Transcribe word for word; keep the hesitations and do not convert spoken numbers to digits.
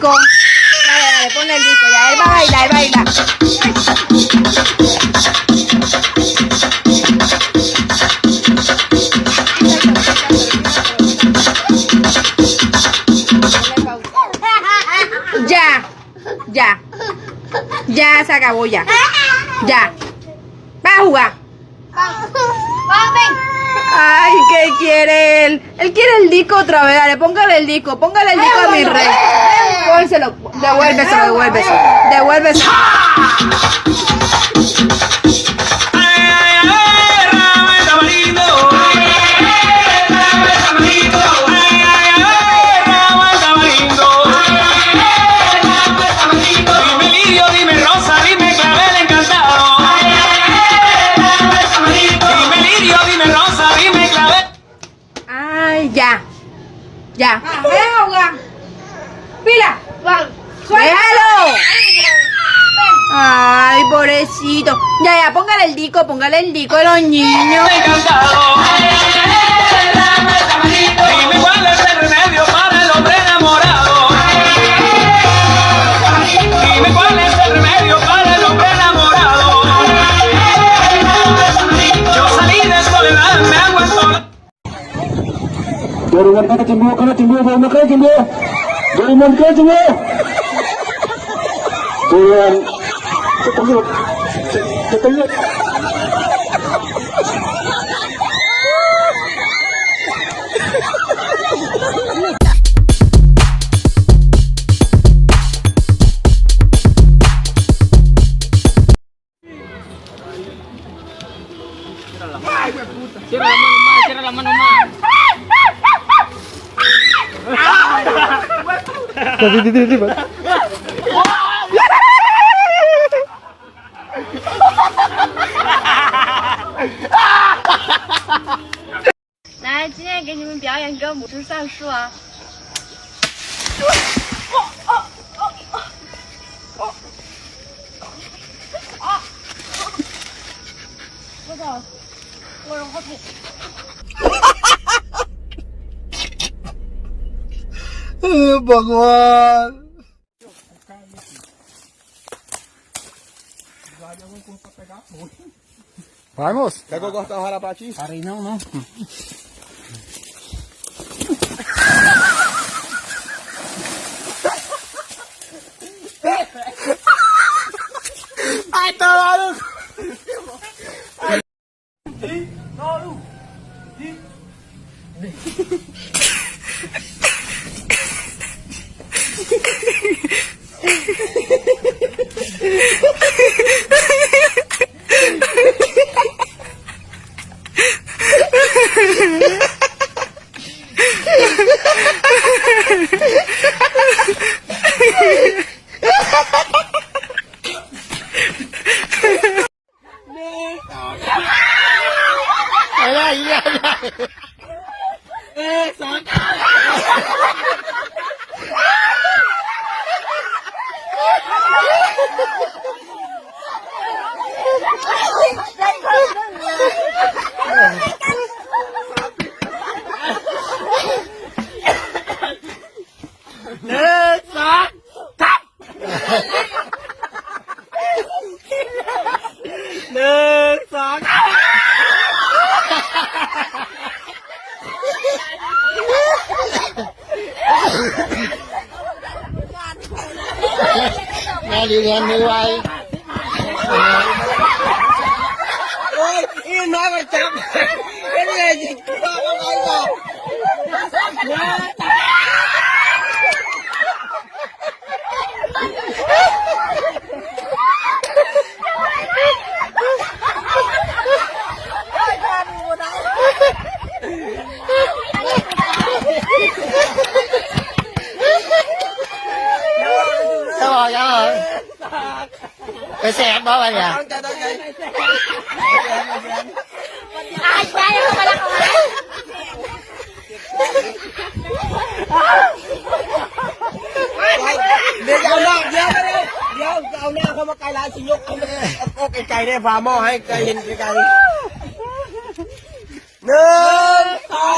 Con. Dale, dale, ponle el disco ya. Él va a bailar, él baila. Ya, ya. Ya se acabó, ya. Ya. Va a jugar. Ay, ¿qué quiere él? Él quiere el disco otra vez. Dale, póngale el disco, póngale el disco a mi rey. Pónselo, devuélveselo, devuélveselo. Devuélveselo. Ay, ya. Ya. Pila. Déjalo. Ay, pobrecito. Ya, ya, póngale el disco, póngale el disco a los niños. Dori man ka jimbo, ka jimbo, dori man ka jimbo. Dori man ka jimbo. Dori man. Cierra la mano más, cierra la mano más. Bhagwan. Vamos. Kago gosta hara pachi? Hari não, não. Ai, tá maluco. Nga di ngan mai wai. Ê, xe ép đó anh à? Để giao nợ, giao nợ, giao nợ không có cái lãi chịu nhục, không có cái này để vào mò hay cái nhìn cái cái. Nè, tao